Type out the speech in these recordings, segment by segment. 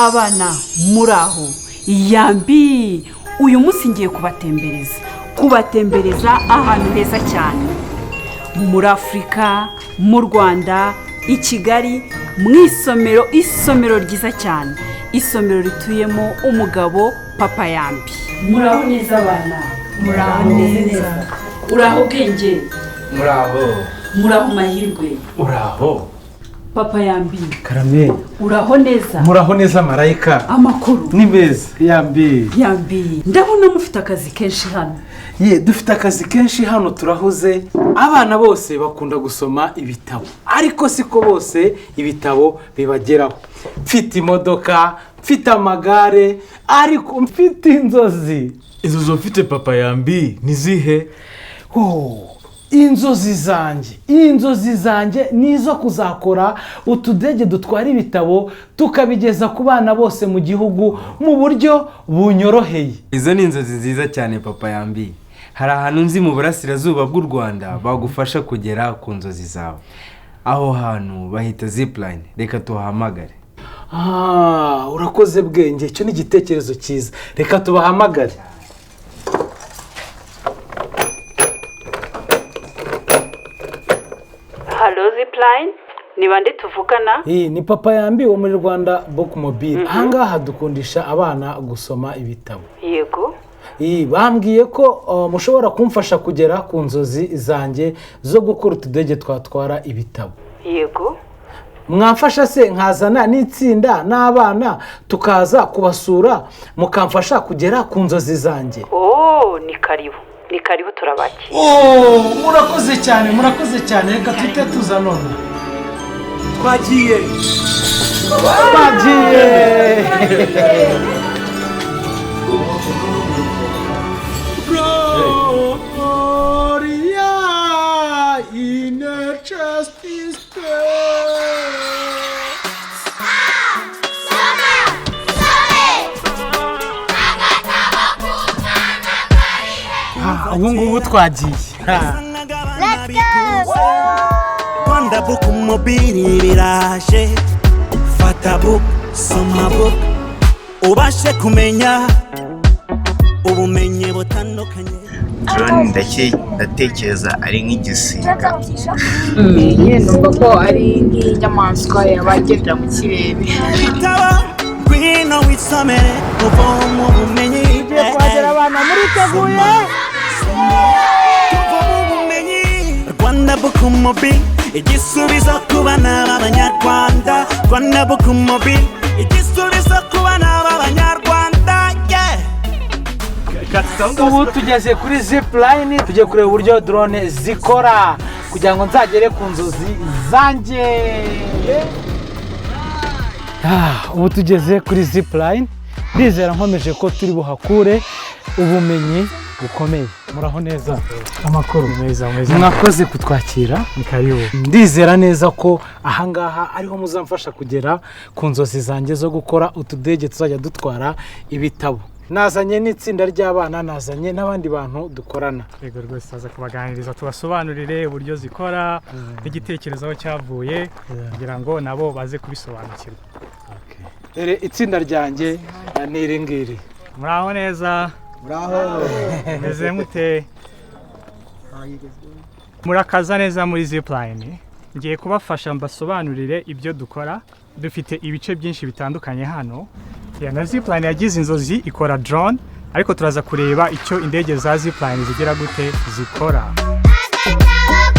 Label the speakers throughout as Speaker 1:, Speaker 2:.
Speaker 1: Abana, muraho? Yambi! Uyu munsi ngiye kubatembereza ahantu heza cyane muri Afurika, mu Rwanda, i Kigali, mu isomero, isomero ryiza cyane, isomero rituyemo umugabo Papa Yambi. Muraho neza, abana?
Speaker 2: Muraho neza.
Speaker 1: Uraho, Bwenge?
Speaker 3: Muraho.
Speaker 1: Muraho, Mahirwe?
Speaker 3: Uraho.
Speaker 1: Papa Yambi.
Speaker 3: Karame.
Speaker 1: Uraho neza?
Speaker 3: Muraho neza, marayika.
Speaker 1: Amakuru?
Speaker 3: Ni meza, yambi.
Speaker 1: Yambi! Ndabona mufite akazi kenshi hano.
Speaker 3: Ye, dufite akazi kenshi hano, turahuze. Abana bose bakunda gusoma ibitabo, ariko siko bose ibitabo bibageraho. Mfite imodoka, mfite amagare, ariko mfite inzozi.
Speaker 4: Izo zo mfite, Papa Yambi, ni zihe?
Speaker 3: Oh, inzozi zanjye ni izo kuzakora utudege dutwara ibitabo, tukabigeza ku bana bose mu gihugu mu buryo bunyoroheye.
Speaker 5: Izo ni inzozi nziza cyane, Papa Yambi. Hari ahantu nzi mu burasirazuba bw'u Rwanda bagufasha kugera ku nzozi zawe. Aho hantu bahita Zipline. Reka tuhahamagare.
Speaker 3: Ah, urakoze, Bwenge, icyo ni igitekerezo cyiza. Reka tubahamagare.
Speaker 1: Hello, Zipline, ni bande tuvugana?
Speaker 3: Iyi ni Papa Yambi wo muri Rwanda Book Mobile. Ahangaha dukundisha abana gusoma ibitabo.
Speaker 1: Yego.
Speaker 3: Iyi bambwiye ko mushobora kumfasha kugera ku nzozi zanjye zo gukora utudege twatwara ibitabo.
Speaker 1: Yego.
Speaker 3: Mwamfasha se nkazana n'itsinda n'abana, tukaza kubasura, mukamfasha kugera ku nzozi zanjye?
Speaker 1: Oh, ni karibu, ni karibu, turabakira.
Speaker 3: Oh, murakoze cyane, murakoze cyane. Reka tuhite tuza none.
Speaker 4: Twagiye.
Speaker 3: Twagiye. Gloria in justice.
Speaker 6: Soma! Some! Agatabo k'umwana karihe?
Speaker 3: Ubu ngubu twagiye.
Speaker 6: Let's go!
Speaker 7: Rwanda Book Mobile biraje. Fata book, soma book, ubashe kumenya ubumenyi butandukanye.
Speaker 8: Drone ndatekereza ari nk'igisiga.
Speaker 2: Nyine numva ko ari nk'inyamaswa yaba igendera mu kirere.
Speaker 7: Bitabo, ngwino wisomere uvoma ubumenyi.
Speaker 3: Tugiye kuhagera, abana, muriteguye?
Speaker 7: Tuvoma ubumenyi. Rwanda Book Mobile, igisubizo ku bana b'Abanyarwanda. Rwanda Book Mobile, igisubizo ku bana b'Abanyarwanda, yeah.
Speaker 3: Ubu tugeze kuri Zipline, tugiye kureba uburyo drone zikora kugira ngo nzagere ku nzozi zanjye. Ubu tugeze kuri Zipline. Ndizera nkomeje ko turi buhakure ubumenyi bukomeye. Muraho neza, amakuru?
Speaker 9: Meza meza.
Speaker 3: Mwakoze kutwakira.
Speaker 9: Ni karibu.
Speaker 3: Ndizera neza ko ahangaha ariho muzamfasha kugera ku nzozi zanjye zo gukora utudege tuzajya dutwara ibitabo. Nazanye n'itsinda ry'abana, nazanye n'abandi bantu dukorana.
Speaker 9: Yego rwose, tuza kubaganiriza, tubasobanurire uburyo zikora n'igitekerezo aho cyavuye, kugira ngo nabo baze kubisobanukirwa.
Speaker 3: Dore itsinda ryanjye ni iri ngiri.
Speaker 9: Muraho neza?
Speaker 10: Muraho.
Speaker 9: Meze mute? Murakaza neza muri Zipline. Ngiye kubafasha mbasobanurire ibyo dukora. Dufite ibice byinshi bitandukanye hano. Ya, na Zipline yagize inzozi ikora drone, ariko turaza kureba icyo indege za Zipline zigira gute zikora.
Speaker 6: Agatabo k'umwana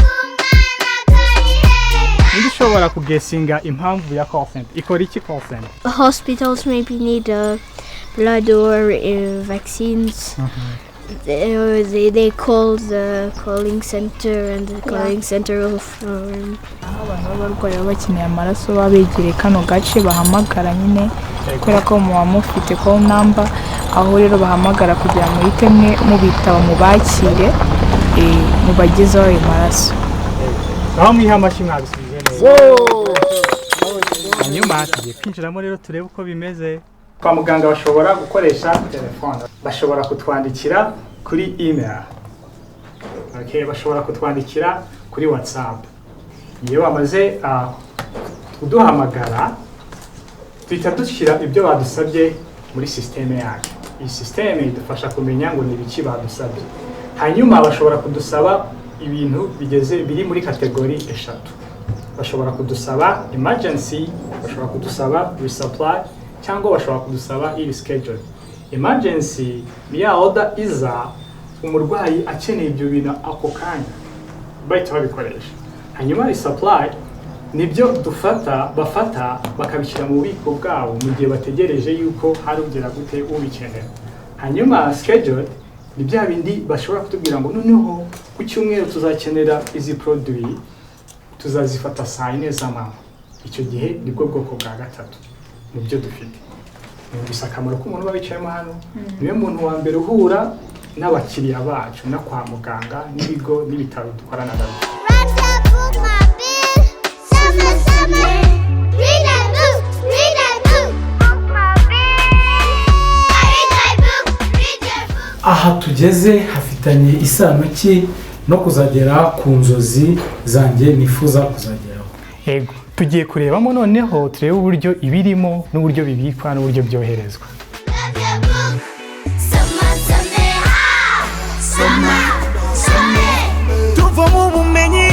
Speaker 6: karihe?
Speaker 9: Ninde ushobora kuguessinga impamvu ya call center? Ikora iki call center?
Speaker 11: Hospitals maybe need blood or vaccines. They call the calling center and the calling center will phone.
Speaker 2: Aho abantu baba barwaye, baba bakeneye amaraso, baba begereye kano gace bahamagara nyine, kubera ko muba mufite call number. Aho rero bahamagara kugira ngo muhite mwe mubitaba, mubakire, mubagezeho ayo maraso.
Speaker 9: Aho mwiha amashyi, mwabisubije neza. Hanyuma tugiye kwinjiramo rero, turebe uko bimeze. Kwa muganga bashobora gukoresha telefone, bashobora kutwandikira kuri email, okay, bashobora kutwandikira kuri WhatsApp. Iyo bamaze kuduhamagara, Duhita dushyira ibyo badusabye muri sisiteme yacu. Iyi sisiteme idufasha kumenya ngo ni ibiki badusabye. Hanyuma bashobora kudusaba ibintu bigeze biri muri category eshatu. Bashobora kudusaba emergency, bashobora kudusaba resupply, cyangwa bashobora kudusaba iri schedule. Emergency ni ya order iza umurwayi akeneye ibyo bintu ako kanya, bahita babikoresha. Hanyuma resupply nibyo dufata, bafata bakabishyira mu bubiko bwabo mu gihe bategereje yuko hari ugera gute ubikenera. Hanyuma scheduled ni bya bindi bashobora kutubwira ngo noneho ku cyumweru tuzakenera izi produit, tuzazifata saa 4 z'amanywa. Icyo gihe nibwo bwoko bwa gatatu nibyo dufite. Gusa akamaro k'umuntu uba wicayemo hano, niwe muntu wa mbere uhura n'abakiriya bacu no kwa muganga n'ibigo n'ibitaro dukorana nabyo.
Speaker 6: Summer, summer, read a book, read a book. I read my book, read your book.
Speaker 3: Aha tugeze hafitanye isano ki no kuzagera ku nzozi zanjye nifuza kuzageraho?
Speaker 9: Yego, tugiye kurebamo noneho, turebe uburyo ibirimo n'uburyo bibikwa n'uburyo byoherezwa.
Speaker 6: Love your book. Summer, summer, ha! Summer, summer.
Speaker 7: Tuvoma ubumenyi,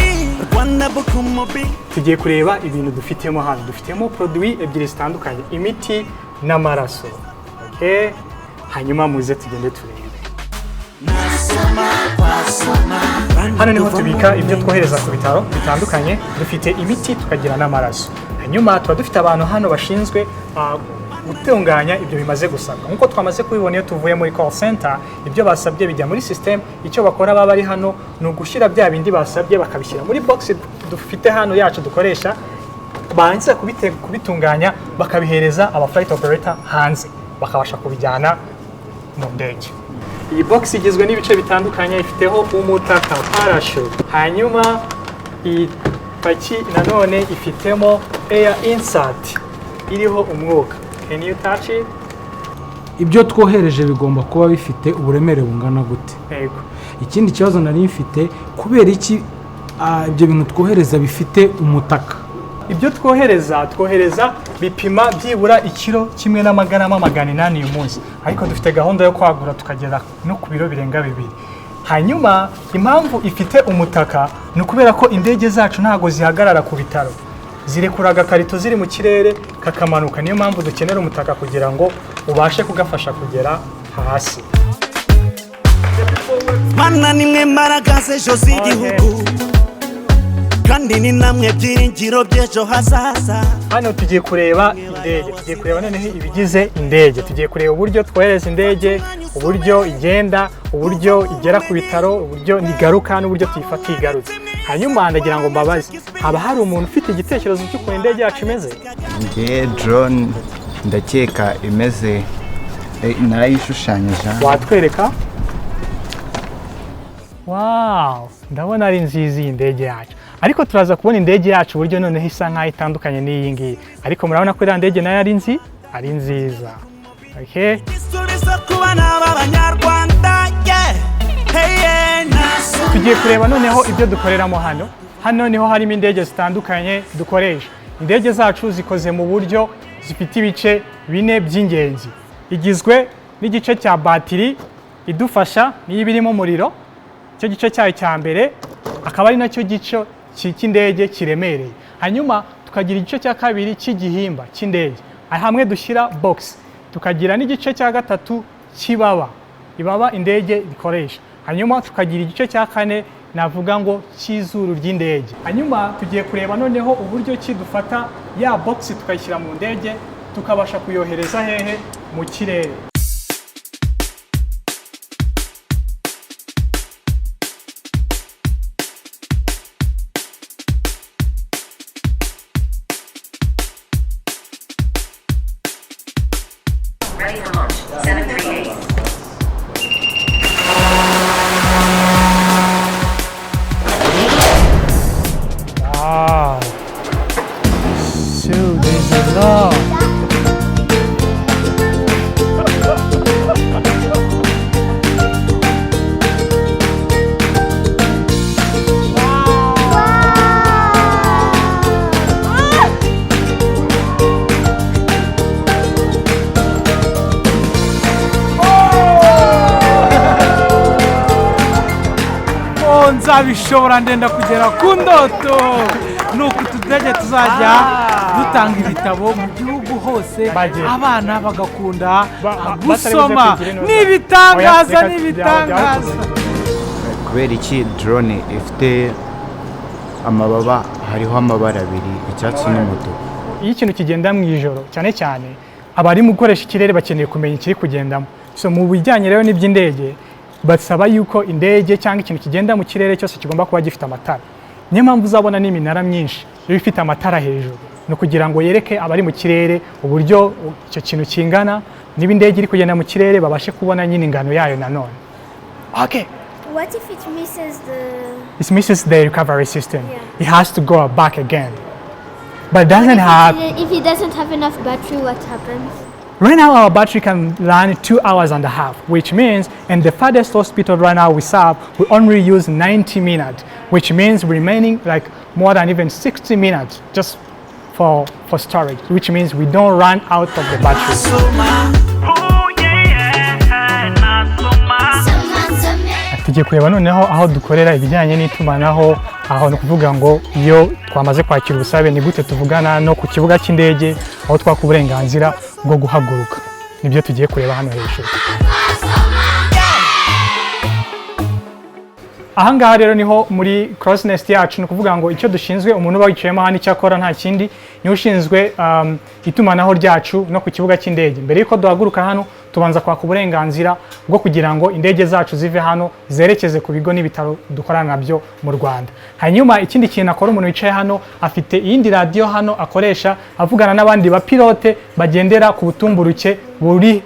Speaker 7: Rwanda Book Mobile.
Speaker 9: Tugiye kureba ibintu dufitemo hano. Dufitemo produit ebyiri zitandukanye, imiti n'amaraso. Okay? Hanyuma muze tugende turebe. Hano niho tubika ibyo twohereza ku bitaro bitandukanye. Dufite imiti, tukagira n'amaraso. Hanyuma tuba dufite abantu hano bashinzwe gutunganya ibyo bimaze gusabwa. Nk'uko twamaze kubibona, iyo tuvuye muri call center, ibyo basabye bijya muri system. Icyo bakora baba bari hano ni ugushyira bya bindi basabye, bakabishyira muri box dufite hano yacu dukoresha. Barangiza kubitunganya, bakabihereza aba flight operator hanze, bakabasha kubijyana mu ndege. Iyi box igizwe n'ibice bitandukanye, ifiteho umutaka, parachute. Hanyuma iyi paki nanone ifitemo air insert iriho umwuka. Can you touch it?
Speaker 3: Ibyo twohereje bigomba kuba bifite uburemere bungana gute?
Speaker 9: Yego.
Speaker 3: Ikindi kibazo nari mfite, kubera iki ibyo bintu twohereza bifite umutaka?
Speaker 9: Ibyo twohereza bipima byibura ikiro 1 n'amagarama 800 uyu munsi, ariko dufite gahunda yo kwagura tukagera no ku biro birenga 2. Hanyuma impamvu ifite umutaka ni ukubera ko indege zacu ntabwo zihagarara ku bitaro, zirekura agakarito ziri mu kirere kakamanuka. Niyo mpamvu dukenera umutaka kugira ngo ubashe kugafasha kugera hasi.
Speaker 7: Mana, nimwe mbaraga z'ejo z'igihugu, kandi ni namwe byiringiro by'ejo hazaza.
Speaker 9: Hano tugiye kureba indege, tugiye kureba noneho ibigize indege, tugiye kureba uburyo twohereza indege, uburyo igenda, uburyo igera ku bitaro, uburyo igaruka n'uburyo tuyifata igarutse. Hanyuma ndagira ngo mbabaze, haba hari umuntu ufite igitekerezo cy'ukuntu indege yacu imeze?
Speaker 8: Ngewe drone ndakeka imeze, narayishushanyije hano.
Speaker 9: Watwereka? Wow, ndabona ari nziza iyi ndege yacu. Ariko turaza kubona indege yacu uburyo noneho isa nkaho itandukanye n'iyi ngiyi. Ariko murabona ko iriya ndege nayo ari nziza. Okay?
Speaker 7: Igisubizo ku bana b'Abanyarwanda, yeah. Hey, yeah, nasoma.
Speaker 9: Tugiye kureba noneho ibyo dukoreramo hano. Hano niho harimo indege zitandukanye dukoresha. Indege zacu zikoze mu buryo zifite ibice bine by'ingenzi. Igizwe n'igice cya batiri idufasha, niyo iba irimo umuriro, icyo gice cyayo cya mbere akaba ari nacyo gice cy'indege kiremereye. Hanyuma tukagira igice cya kabiri cy'igihimba cy'indege, hamwe dushyira box. Tukagira n'igice cya gatatu cy'ibaba, ibaba indege ikoresha. Hanyuma tukagira igice cya kane navuga ngo cy'izuru ry'indege. Hanyuma tugiye kureba noneho uburyo ki dufata ya box tukayishyira mu ndege, tukabasha kuyohereza hehe? Mu kirere.
Speaker 10: Ready for launch. 738.
Speaker 9: Wow. So there's a lot.
Speaker 3: Nzabishobora, ndenda kugera ku ndoto. Ni uku tudege tuzajya dutanga ibitabo mu gihugu hose, abana bagakunda gusoma. Ni ibitangaza, ni ibitangaza.
Speaker 8: Kubera iki drone ifite amababa, hariho amabara abiri, icyatsi n'umutuku?
Speaker 9: Iyo ikintu kigenda mu ijoro, cyane cyane abari mu gukoresha ikirere bakeneye kumenya ikiri kugendamo. So mu bijyanye rero n'iby'indege, basaba yuko indege cyangwa ikintu kigenda mu kirere cyose kigomba kuba gifite amatara. Niyo mpamvu uzabona n'iminara myinshi iba ifite amatara hejuru, ni ukugira ngo yereke abari mu kirere uburyo icyo kintu kingana. Niba indege iri kugenda mu kirere, babashe kubona nyine ingano yayo nanone. Okay.
Speaker 11: What if it misses the
Speaker 9: It misses the recovery system. It has to go back again, but it doesn't have
Speaker 11: If it doesn't have enough battery, what happens?
Speaker 9: Right now, our battery can run 2 hours and a half, which means in the farthest hospital right now we serve, we only use 90 minutes, which means remaining like more than even 60 minutes just for storage, which means we don't run out of the battery. Tugiye kureba noneho aho dukorera ibijyanye n'itumanaho. Aho ni ukuvuga ngo iyo twamaze kwakira ubusabe, ni gute tuvugana no ku kibuga cy'indege, aho twaka uburenganzira bwo guhaguruka. Nibyo tugiye kureba hano hejuru. Aha ngaha rero niho muri crow's nest yacu. Ni ukuvuga ngo icyo dushinzwe, umuntu uba wicayemo hano icyo akora nta kindi, niwe ushinzwe itumanaho ryacu no ku kibuga cy'indege. Mbere y'uko duhaguruka hano, tubanza kwaka uburenganzira bwo kugira ngo indege zacu zive hano zerekeze ku bigo n'ibitaro dukorana nabyo mu Rwanda. Hanyuma ikindi kintu akora umuntu wicaye hano, afite iyindi radiyo hano akoresha avugana n'abandi bapilote bagendera ku butumburuke buri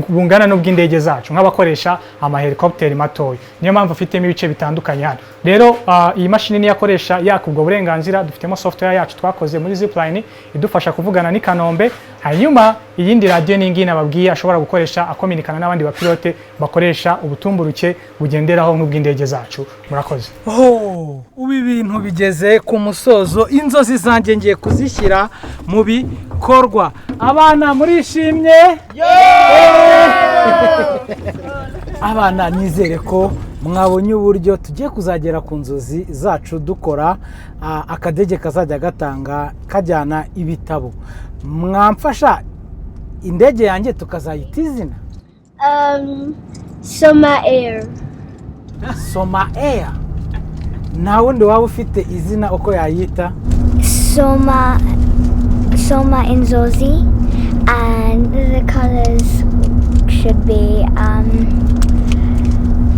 Speaker 9: bungana n'ubw'indege zacu, nk'abakoresha amahelikopteri matoya. Niyo mpamvu afitemo ibice bitandukanye hano. Rero iyi mashini niyo akoresha yaka ubwo burenganzira. Dufitemo software yacu twakoze muri Zipline idufasha kuvugana n'i Kanombe. Hanyuma iyindi radiyo ni ngiyi nababwiye ashobora gukoresha akominikana n'abandi bapilote bakoresha ubutumburuke bugenderaho nk'ubw'indege zacu. Murakoze.
Speaker 3: Oh, ubu ibintu bigeze ku musozo. Inzozi zanjye ngiye kuzishyira mu bikorwa. Abana murishimye? Abana, nizere ko mwabonye uburyo tugiye kuzagera ku nzozi zacu, dukora akadege kazajya gatanga, kajyana ibitabo. Mwamfasha indege yanjye tukazayita izina?
Speaker 11: Soma Air.
Speaker 3: Soma Air. Nta wundi waba ufite izina uko yayita?
Speaker 6: Soma, Soma Inzozi, and the colors should be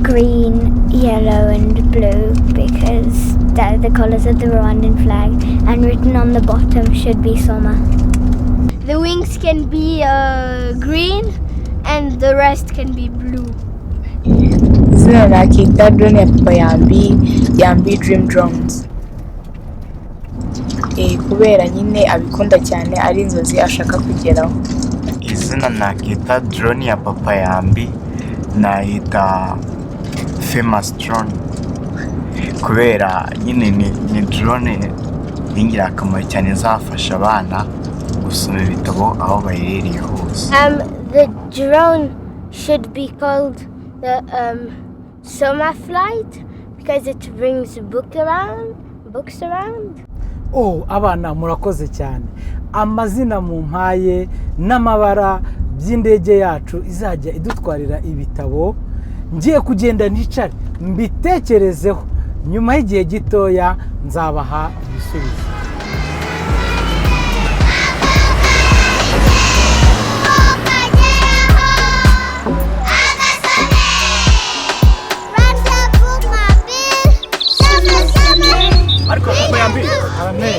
Speaker 6: green, yellow, and blue because they're the colors of the Rwandan flag. And written on the bottom should be Soma.
Speaker 11: The wings can be green and the rest can be blue.
Speaker 2: Izina nakita drone ya Papa Yambi, Yambi Dream Drones. Kubera nyine abikunda cyane, ari inzozi ashaka kugeraho.
Speaker 8: Izina nakita drone ya Papa Yambi, nayita Famous Drone, kubera nyine ni drone y'ingirakamaro cyane, izafasha abana gusoma ibitabo aho baherereye hose.
Speaker 11: The drone should be called the Soma Flight because it brings books around.
Speaker 3: Oh, abana murakoze cyane. Amazina mumpaye n'amabara by'indege yacu izajya idutwarira ibitabo, ngiye kugenda nicare mbitekerezeho. Nyuma y'igihe gitoya nzabaha ibisubizo.
Speaker 4: Ariko Papa Yambi,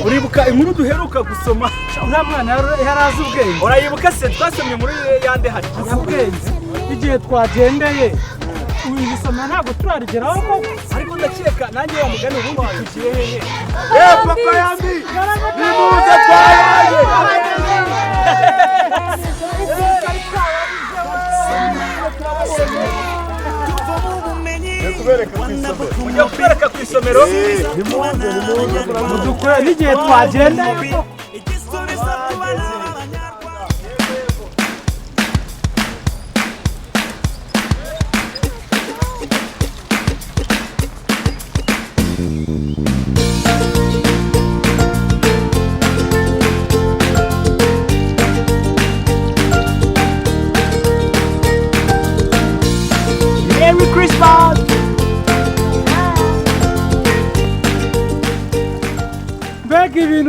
Speaker 4: uribuka inkuru duheruka gusoma?
Speaker 3: Uriya mwana yari azi ubwenge.
Speaker 4: Urayibuka se? Twasomye muri yande hari?
Speaker 3: Azi ubwenge. Igihe twagendeye ibisomero, ntabwo turarigeraho koko.
Speaker 4: Ariko ndakeka nanjye wa mugani, ubundi tugiye hehe?
Speaker 8: Eh, Papa Yambi, nimuze, twabaye.
Speaker 4: Ujya kubereka ku isomero.
Speaker 3: Mudukore n'igihe twagendeye koko.
Speaker 7: Igisubizo ku bana b'Abanyarwanda.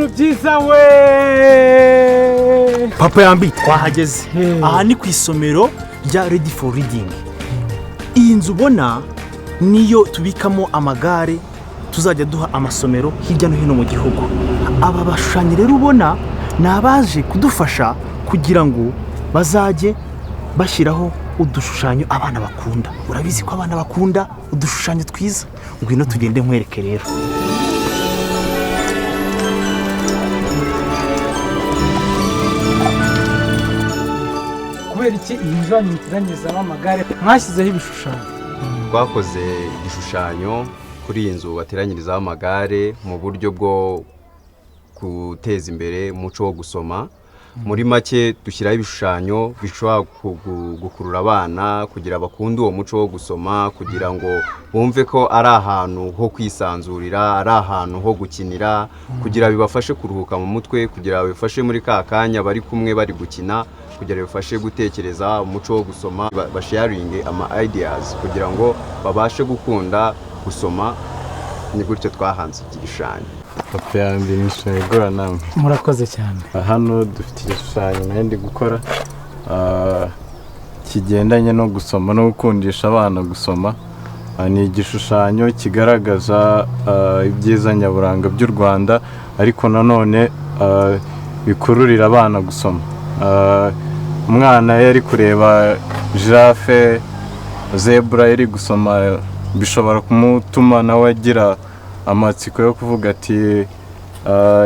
Speaker 3: Ibintu byiza we!
Speaker 4: Papa Yambi, twahageze. Aha ni ku isomero rya Ready for Reading. Iyi nzu ubona niyo tubikamo amagare tuzajya duha amasomero hirya no hino mu gihugu. Aba bashushanyi rero ubona ni abaje kudufasha kugira ngo bazajye bashyiraho udushushanyo abana bakunda. Urabizi ko abana bakunda udushushanyo twiza. Ngwino tugende nkwereke rero.
Speaker 3: Kubera iki iyi nzu yanyu muteranyirizamo amagare mwashyizeho ibishushanyo?
Speaker 12: Twakoze igishushanyo kuri iyi nzu bateranyirizaho amagare mu buryo bwo guteza imbere umuco wo gusoma. Muri make dushyiraho ibishushanyo bishobora gukurura abana kugira bakunde uwo muco wo gusoma, kugira ngo bumve ko ari ahantu ho kwisanzurira, ari ahantu ho gukinira, kugira bibafashe kuruhuka mu mutwe, kugira bibafashe muri ka kanya bari kumwe bari gukina, kugira bibafashe gutekereza umuco wo gusoma, basharinge ama ideas kugira ngo babashe gukunda gusoma. Ni gutyo twahanze iki gishushanyo.
Speaker 13: Papa Yambi, ni igora namwe.
Speaker 3: Murakoze cyane.
Speaker 13: Hano dufite igishushanyo nari ndi gukora kigendanye no gusoma no gukundisha abana gusoma. Ni igishushanyo kigaragaza ibyiza nyaburanga by'u Rwanda, ariko nanone bikururira abana gusoma. Umwana yari kureba giraffe, zebra iri gusoma, bishobora kumutuma nawe agira amatsiko yo kuvuga ati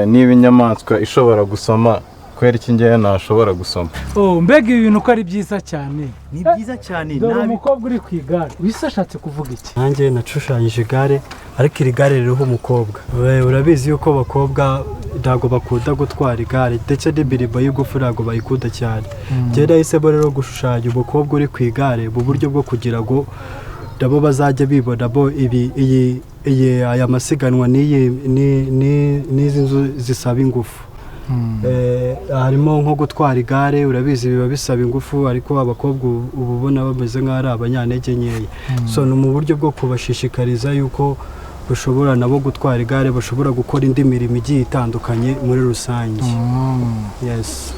Speaker 13: niba inyamaswa ishobora gusoma, kubera iki ngewe ntashobora gusoma?
Speaker 3: Oh, mbega ibi bintu ko ari byiza cyane!
Speaker 4: Ni byiza cyane.
Speaker 3: Dore umukobwa uri ku igare, wese ashatse kuvuga iki?
Speaker 14: Nanjye nashushanyije igare, ariko iri gare ririho umukobwa. Urabizi yuko abakobwa ntabwo bakunda gutwara igare, ndetse n'imirimo y'igufu ntabwo bayikunda cyane. Njyewe nahisemo rero gushushanya umukobwa uri ku igare mu buryo bwo kugira ngo nabo bazajya bibonamo ibi iyi aya masiganwa n'izi nzu zisaba ingufu. Harimo nko gutwara igare, urabizi biba bisaba ingufu, ariko abakobwa uba ubona bameze nk'aho ari abanyantege nkeya. So ni mu buryo bwo kubashishikariza yuko bashobora nabo gutwara igare, bashobora gukora indi mirimo igiye itandukanye muri rusange. Yes.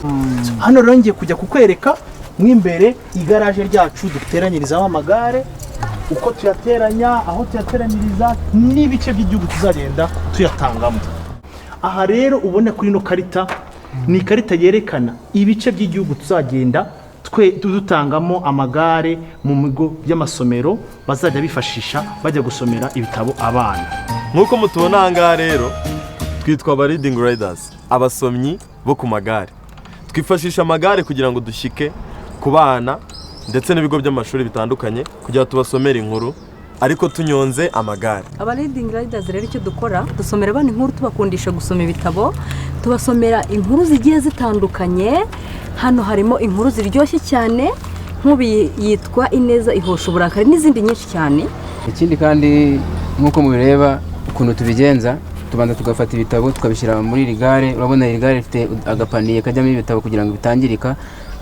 Speaker 4: Hano rero ngiye kujya kukwereka mo imbere igaraje ryacu duteranyirizamo amagare, uko tuyateranya, aho tuyateranyiriza n'ibice by'igihugu tuzagenda tuyatangamo. Aha rero ubona kuri ino karita ni ikarita yerekana ibice by'igihugu tuzagenda twe dutangamo amagare mu bigo by'amasomero bazajya bifashisha bajya gusomera ibitabo abana.
Speaker 15: Nk'uko mutubona aha ngaha rero, twitwa aba Reading Riders, abasomyi bo ku magare. Twifashisha amagare kugira ngo dushyike ku bana ndetse n'ibigo by'amashuri bitandukanye kugira tubasomere inkuru, ariko tunyonze amagare.
Speaker 16: Aba Reading Riders rero icyo dukora, dusomera abana inkuru, tubakundisha gusoma ibitabo, tubasomera inkuru zigiye zitandukanye. Hano harimo inkuru ziryoshye cyane, nk'ubu yitwa Ineza ihosha uburakari n'izindi nyinshi cyane.
Speaker 17: Ikindi kandi nk'uko mubireba ukuntu tubigenza, tubanza tugafata ibitabo tukabishyira muri iri gare. Urabona iri gare rifite agapaniye kajyamo ibitabo kugira ngo bitangirika,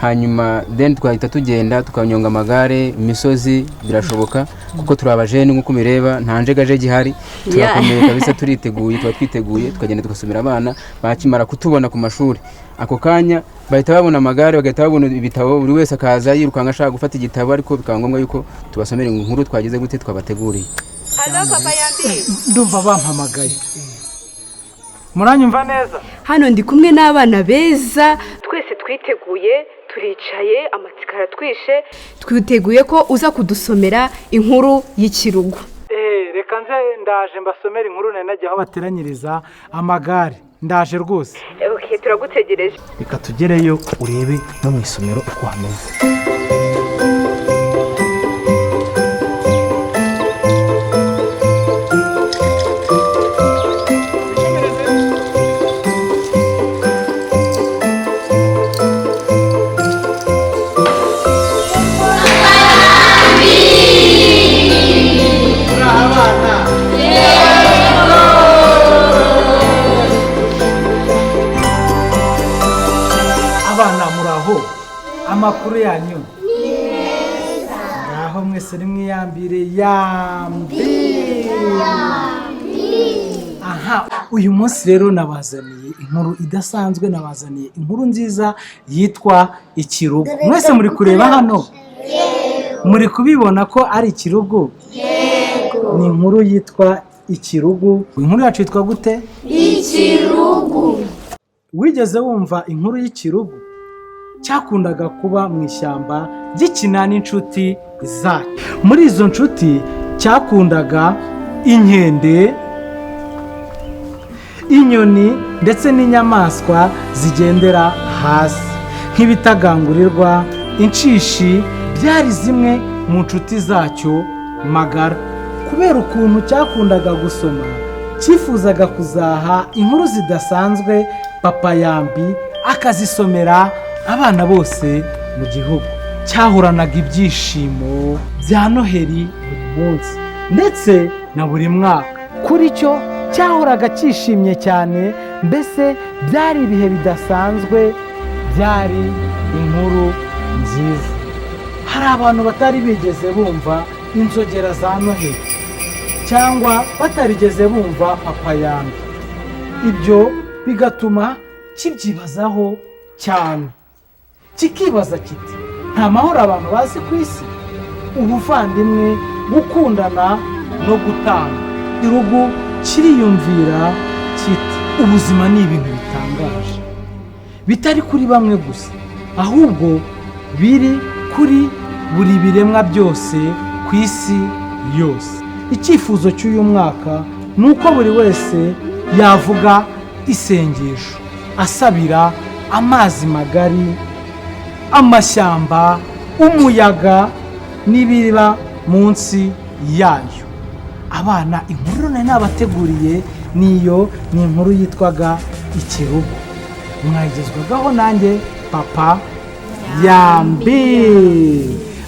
Speaker 17: hanyuma then twahita tugenda tukanyonga amagare imisozi, birashoboka kuko turi abajene nk'uko mubireba, nta njegaje gihari, turakomeye kabisa, turiteguye, tuba twiteguye, tukagenda tugasomera abana. Bakimara kutubona ku mashuri ako kanya bahita babona amagare, bagahita babona ibitabo, buri wese akaza yirukanka ashaka gufata igitabo, ariko bikaba ngombwa yuko tubasomera inkuru twagize gute twabateguriye.
Speaker 1: Halo Papa Yambi,
Speaker 3: ndumva bampamagaye. Muranyumva neza?
Speaker 1: Hano ndi kumwe n'abana beza, twese twiteguye, turicaye, amatsiko aratwishe, twiteguye ko uza kudusomera inkuru y'ikirugu.
Speaker 3: Reka nze ndaje mbasomera inkuru nari nagiye aho bateranyiriza amagare. Ndaje rwose.
Speaker 1: Okay, turagutegereje.
Speaker 4: Reka tugereyo urebe no mu isomero uko hameze.
Speaker 3: Abana muraho, amakuru yanyu ni meza. Ngaho mwese nimwiyambire yambi. Aha, Uyu munsi rero nabazaniye inkuru idasanzwe, nabazaniye inkuru nziza yitwa Ikirugu. Mwese muri kureba hano, muri kubibona ko ari ikirugu? Ni inkuru yitwa Ikirugu. Inkuru yacu yitwa gute?
Speaker 11: Ikirugu.
Speaker 3: Wigeze wumva inkuru y'ikirugu? Cyakundaga kuba mu ishyamba gikina n'inshuti zacyo. Muri izo nshuti cyakundaga inkende, inyoni ndetse n'inyamaswa zigendera hasi nk'ibitagangurirwa, inshishi. Byari zimwe mu nshuti zacyo magara. Kubera ukuntu cyakundaga gusoma, cyifuzaga kuzaha inkuru zidasanzwe Papa Yambi akazisomera abana bose mu gihugu. Cyahoranaga ibyishimo bya Noheri buri munsi ndetse na buri mwaka. Kuri cyo cyahoraga cyishimye cyane, mbese byari ibihe bidasanzwe, byari inkuru nziza. Hari abantu batari bigeze bumva inzogera za Noheri cyangwa batarigeze bumva Papa Yambi. Ibyo bigatuma kibyibazaho cyane, kikibaza kiti: nta mahoro abantu bazi ku isi, ubuvandimwe, gukundana no gutanga. Ikirugu kiriyumvira kiti: ubuzima ni ibintu bitangaje, bitari kuri bamwe gusa, ahubwo biri kuri buri biremwa byose ku isi yose. Icyifuzo cy'uyu mwaka ni uko buri wese yavuga isengesho asabira amazi magari, amashyamba, umuyaga n'ibiba munsi yayo. Abana, inkuru nari nabateguriye niyo ni inkuru yitwaga Ikirugu. Mwayigezwagaho nanjye Papa Yambi.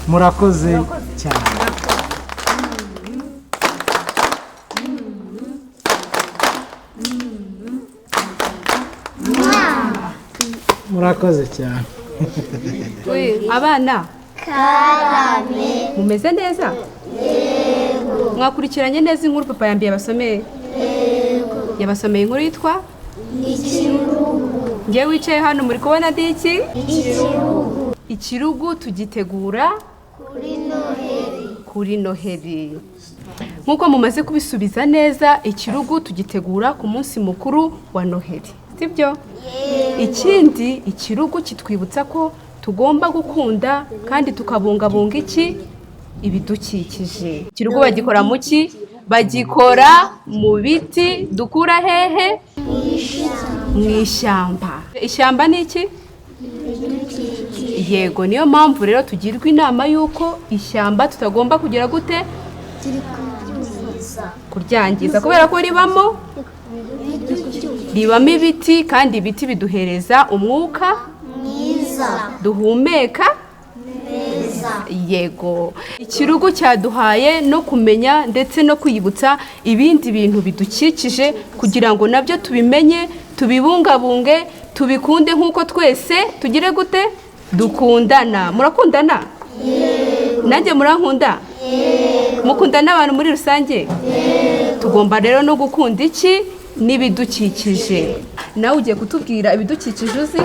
Speaker 3: Murakoze cyane. Murakoze cyane.
Speaker 16: Abana
Speaker 6: Karame.
Speaker 16: Mumeze neza?
Speaker 6: Yego.
Speaker 16: Mwakurikiranye neza inkuru Papa Yambi yabasomeye?
Speaker 6: Yego.
Speaker 16: Yabasomeye inkuru yitwa
Speaker 6: Ikirugu.
Speaker 16: Ngewe wicaye hano muri kubona ndi iki?
Speaker 6: Ikirugu.
Speaker 16: Ikirugu tugitegura
Speaker 6: kuri Noheri.
Speaker 16: Kuri Noheri. Nkuko mumaze kubisubiza neza, ikirugu tugitegura ku munsi mukuru wa Noheri. Sibyo? Ikindi, ikirugu kitwibutsa ko tugomba gukunda kandi tukabungabunga iki? Ibidukikije. Ikirugu bagikora mu ki? Bagikora mu biti dukura hehe? Mu ishyamba. Ishyamba ni iki? Yego, niyo mpamvu rero tugirwa inama y'uko ishyamba tutagomba kugira gute? Kuryangiza, kubera ko ribamo ibiti, kandi ibiti biduhereza umwuka
Speaker 6: mwiza
Speaker 16: duhumeka
Speaker 6: neza.
Speaker 16: Yego, ikirugu cyaduhaye no kumenya ndetse no kwibutsa ibindi bintu bidukikije kugira ngo nabyo tubimenye, tubibungabunge, tubikunde nk'uko twese tugire gute? Dukundana. Murakundana?
Speaker 6: Yego.
Speaker 16: Nanjye murankunda?
Speaker 6: Yego.
Speaker 16: Mukunda n'abantu muri rusange?
Speaker 6: Yego.
Speaker 16: Tugomba rero no gukunda iki? N'ibidukikije. Nawe ugiye kutubwira ibidukikije uzi?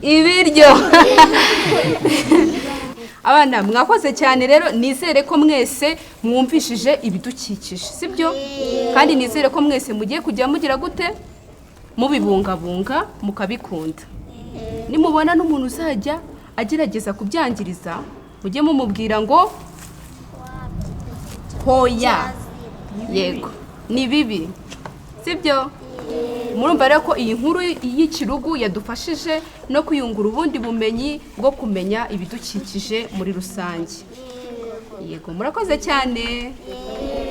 Speaker 16: Ibiryo. Abana mwakoze cyane rero, nizere ko mwese mwumvishije ibidukikije, sibyo? Kandi nizere ko mwese mugiye kujya mugira gute? Mubibungabunga, mukabikunda. Nimubona n'umuntu uzajya agerageza kubyangiriza, mujye mumubwira ngo hoya. Yego, ni bibi, sibyo? Murumva rero ko iyi nkuru y'ikirugu yadufashije no kwiyungura ubundi bumenyi bwo kumenya ibidukikije muri rusange. Yego, murakoze cyane.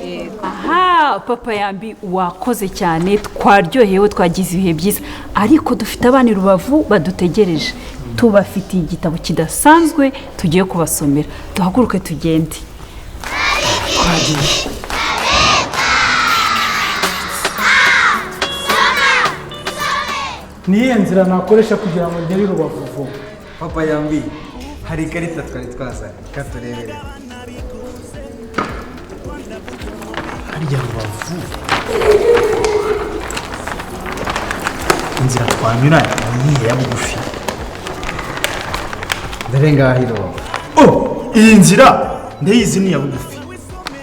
Speaker 16: Yego.
Speaker 1: Aha, Papa Yambi wakoze cyane, twaryohewe, twagize ibihe byiza, ariko dufite abana i Rubavu badutegereje. Tubafitiye igitabo kidasanzwe tugiye kubasomera. Duhaguruke tugende. Twagiye.
Speaker 3: Niyihe nzira nakoresha kugira ngo ngere i Rubavu vuba?
Speaker 5: Papa Yambi, hari ikarita twari twazanye, reka turebere.
Speaker 4: Harya Rubavu, inzira twanyura ni iyihe ya bugufi?
Speaker 5: Dore ngaho i Rubavu.
Speaker 4: Oh, iyi nzira ndayizi, ni iya bugufi.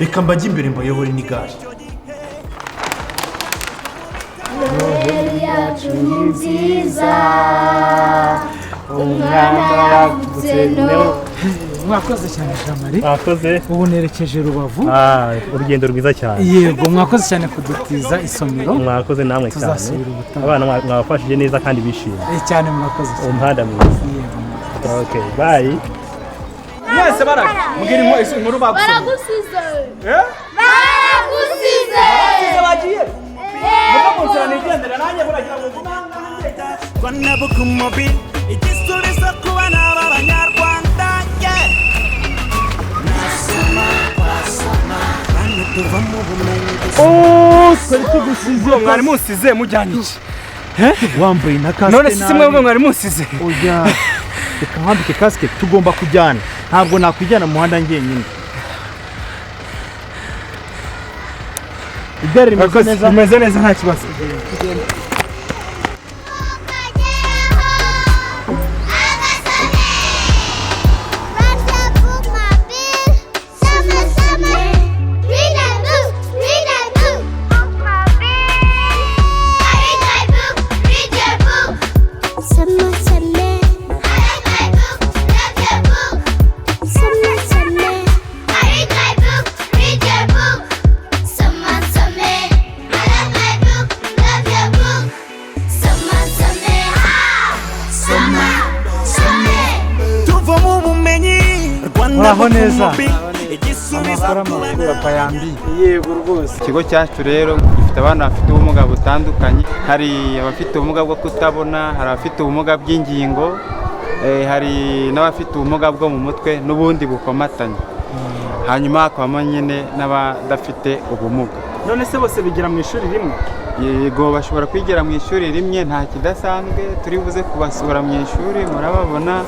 Speaker 4: Reka mbajye imbere mbayobore n'igare.
Speaker 11: Noheli yacu ni nziza, umwana yavutse no
Speaker 3: Mwakoze cyane, Jean Marie.
Speaker 18: Mwakoze.
Speaker 3: Ubu nerekeje Rubavu.
Speaker 18: Ah, urugendo rwiza cyane.
Speaker 3: Yego, mwakoze cyane kudutiza isomero.
Speaker 18: Mwakoze namwe cyane.
Speaker 3: Tuzasubira ubutaha.
Speaker 18: Abana mwabafashije neza kandi bishimye.
Speaker 3: Cyane, murakoze cyane.
Speaker 18: Umuhanda mwiza.
Speaker 3: Yego.
Speaker 18: Okay, bye.
Speaker 19: Mwese baraje mbwira inkuru bagusomye.
Speaker 11: Baragusize.
Speaker 19: Eh?
Speaker 11: Baragusize.
Speaker 19: Baragusize, bagiye muva mu nzira nigendera, nanjye muragira ngo ngume aha ngaha ngenda.
Speaker 7: Rwanda Bookmobile, igisubizo ku bana b'Abanyarwanda, yeah. Nasoma twasoma, bana tuva mu bumenyi.
Speaker 4: Oh, twari tugusize.
Speaker 19: Mwari munsize mujyanye iki?
Speaker 4: Wambaye na kasike.
Speaker 19: None se mwebwe mwari munsize?
Speaker 4: Oya, reka nkwambike kasike, tugomba kujyana. Ntabwo nakwijyana mu muhanda njyenyine. Igare rimeze neza?
Speaker 19: Rimeze neza, nta kibazo.
Speaker 6: Read a book, read a book. I read my book, read your book. Summer, summer. I like my book, love your book. Summer, summer. I read my book, read your book. Summer, summer. I love my book, love your book. Summer, summer. Ha! Summer, summer.
Speaker 7: Tuva mu bumenyi, Rwanda
Speaker 3: Muraho neza.
Speaker 7: Bookmobile, igisubizo ku bana.
Speaker 5: Papa Yambi.
Speaker 3: Yego rwose.
Speaker 5: Ikigo cyacu rero gifite abana bafite ubumuga butandukanye. Hari abafite ubumuga bwo kutabona, hari abafite ubumuga bw'ingingo, hari n'abafite ubumuga bwo mu mutwe n'ubundi bukomatanye, hanyuma hakabamo nyine n'abadafite ubumuga.
Speaker 19: None se bose bigira mu ishuri rimwe?
Speaker 5: Yego, bashobora kwigira mu ishuri rimwe, nta kidasanzwe. Turi buze kubasura mu ishuri murababona,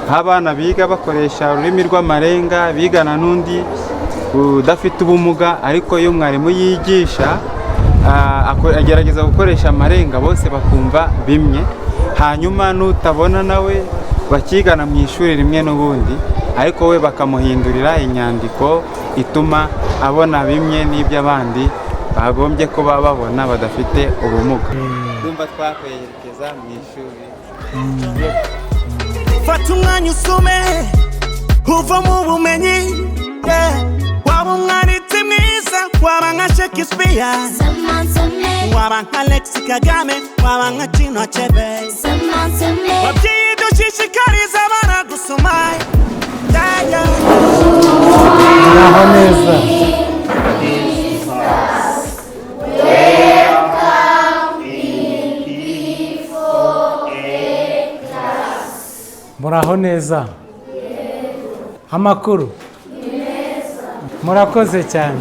Speaker 5: nk'abana biga bakoresha ururimi rw'amarenga bigana n'undi udafite ubumuga, ariko iyo mwarimu yigisha agerageza gukoresha amarenga bose bakumva bimwe, hanyuma n'utabona nawe bakigana mu ishuri rimwe n'ubundi, ariko we bakamuhindurira inyandiko ituma abona bimwe n'iby'abandi bagombye kuba babona badafite ubumuga. Ndumva twakwerekeza mu ishuri.
Speaker 7: Fata umwanya usome, uva mu bumenyi, yeah. Waba umwanditsi mwiza, waba nka Shakespeare, waba nka Alex Kagame, waba nka Chinua Achebe. Babyeyi, dushishikariza abana gusoma, yeah, yeah.
Speaker 3: Muraho neza. Muraho neza. Amakuru? Murakoze cyane.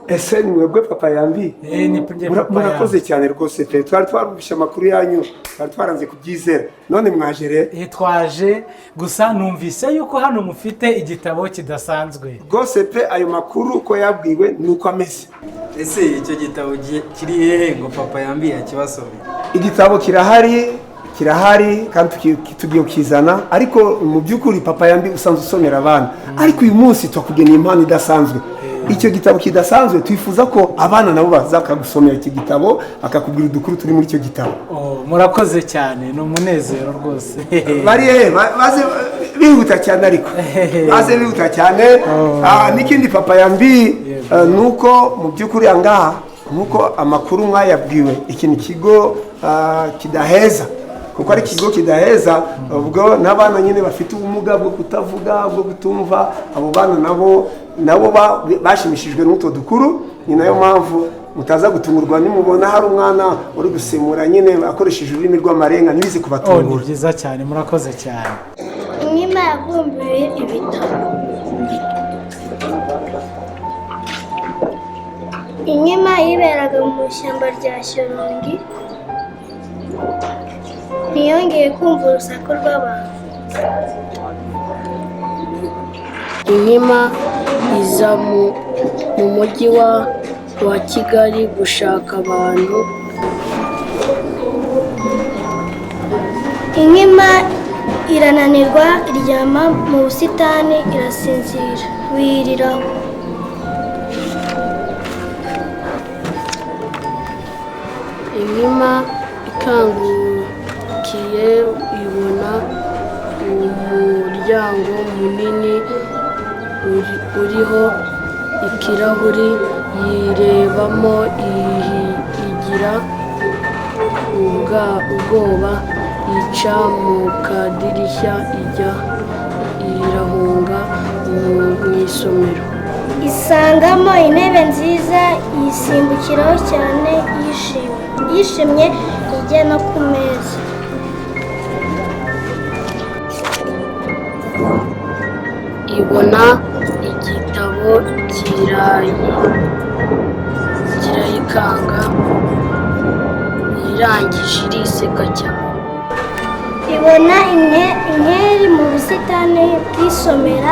Speaker 20: Ese ni mwebwe Papa Yambi?
Speaker 3: Ni Papa
Speaker 20: Murakoze cyane rwose pe, twari twarumvise amakuru yanyu, twari twaranze kubyizera, none mwaje rero.
Speaker 3: Twaje gusa numvise yuko hano mufite igitabo kidasanzwe.
Speaker 20: Rwose pe, ayo makuru uko yabwiwe nuko ameze.
Speaker 5: Ese icyo gitabo kiri hehe ngo Papa Yambi akibasome?
Speaker 20: Igitabo kirahari, kirahari kandi tugiye kukizana, ariko mu by'ukuri Papa Yambi usanzwe usomera abana, ariko uyu munsi twakugeneye impano idasanzwe. Icyo gitabo kidasanzwe, twifuza ko abana nabo baza bakagusomera iki gitabo, bakakubwira udukuru turi muri icyo gitabo.
Speaker 3: Oh, murakoze cyane, ni umunezero rwose.
Speaker 20: Bari he? Baze bihuta cyane, ariko baze bihuta cyane. N'ikindi Papa Yambi, nuko mu by'ukuri angaha nkuko amakuru mwayabwiwe, iki ni ikigo kidaheza, kuko ari ikigo kidaheza, ubwo n'abana nyine bafite ubumuga bwo kutavuga, bwo kutumva, abo bana nabo bashimishijwe n'utwo dukuru. Ni nayo mpamvu mutaza gutungurwa nimubona hari umwana uri gusemura nyine akoresheje ururimi rw'amarenga, ntibize
Speaker 3: Oh, ni
Speaker 20: kubatungura.
Speaker 3: byiza cyane, murakoze cyane.
Speaker 11: Inkima yavumbuye ibitabo. Inkima yiberaga mu ishyamba rya Shyorongi, ntiyongeye kumva urusaku rw'abantu.
Speaker 21: Inkima iza mu mujyi wa wa Kigali gushaka abantu.
Speaker 11: Inkima irananirwa iryama mu busitani irasinzira wiriraho.
Speaker 21: Inkima ikangukiye ibona umuryango munini uriho ikirahuri, yirebamo igira ubwoba, ica mu kadirishya ijya irahunga mu isomero.
Speaker 11: Isangamo intebe nziza yisimbukiraho cyane yishimye ijya no ku meza.
Speaker 21: Ibona igitabo kirayikanga, irangije iriseka cyane.
Speaker 11: Ibona inkeri mu busitani bw'isomera,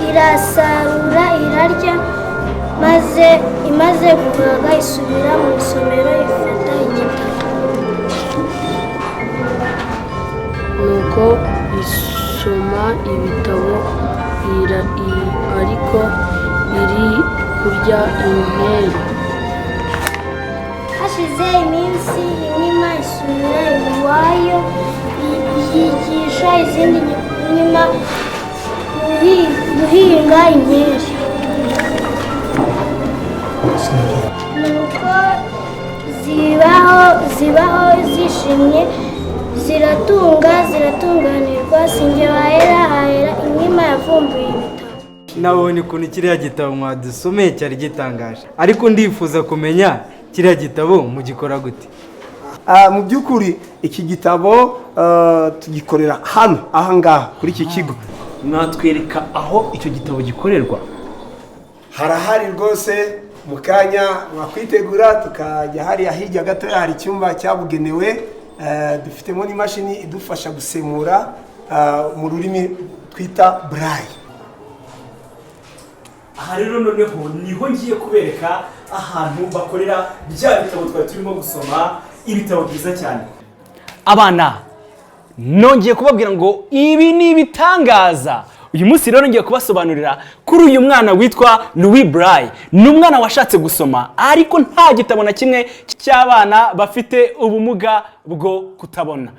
Speaker 11: irasarura irarya, maze imaze guhaga isubira mu isomero ifata igitabo.
Speaker 21: Nuko isoma ibitabo ariko iri kurya inkeri.
Speaker 11: Hashize iminsi inkima isubira iwayo yigisha izindi nkima guhinga inkeri. Nuko zibaho zishimye, ziratunga ziratunganirwa. Sinjye wahera hahera inkima yavumbuye ibitabo.
Speaker 22: Nabonye ukuntu kiriya gitabo mwadusomeye cyari gitangaje, ariko ndifuza kumenya kiriya gitabo mugikora gute?
Speaker 20: Mu by'ukuri iki gitabo tugikorera hano ahangaha kuri iki kigo.
Speaker 4: Mwatwereka aho icyo gitabo gikorerwa?
Speaker 20: Harahari rwose, mu kanya mwakwitegura tukajya hariya hirya gatoya hari icyumba cyabugenewe, dufitemo n'imashini idufasha gusemura mu rurimi twita braille.
Speaker 4: Aha rero noneho niho ngiye kubereka ahantu bakorera bya bitabo twari turimo gusoma, ibitabo byiza cyane. Abana, nongeye kubabwira ngo ibi ni ibitangaza. Uyu munsi rero ngiye kubasobanurira kuri uyu mwana witwa Louis Braille. Ni umwana washatse gusoma ariko nta gitabo na kimwe cy'abana bafite ubumuga bwo kutabona.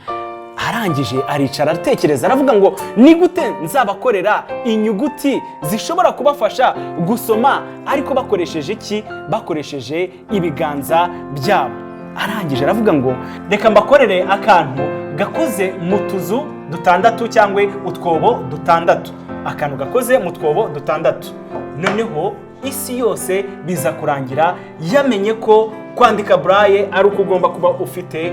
Speaker 4: Arangije aricara aratekereza, aravuga ngo ni gute nzabakorera inyuguti zishobora kubafasha gusoma ariko bakoresheje iki? Bakoresheje ibiganza byabo. Arangije aravuga ngo reka mbakorere akantu gakoze mu tuzu dutandatu cyangwa utwobo dutandatu. Akantu gakoze mu twobo dutandatu. Noneho isi yose biza kurangira yamenye ko kwandika braille ari uko ugomba kuba ufite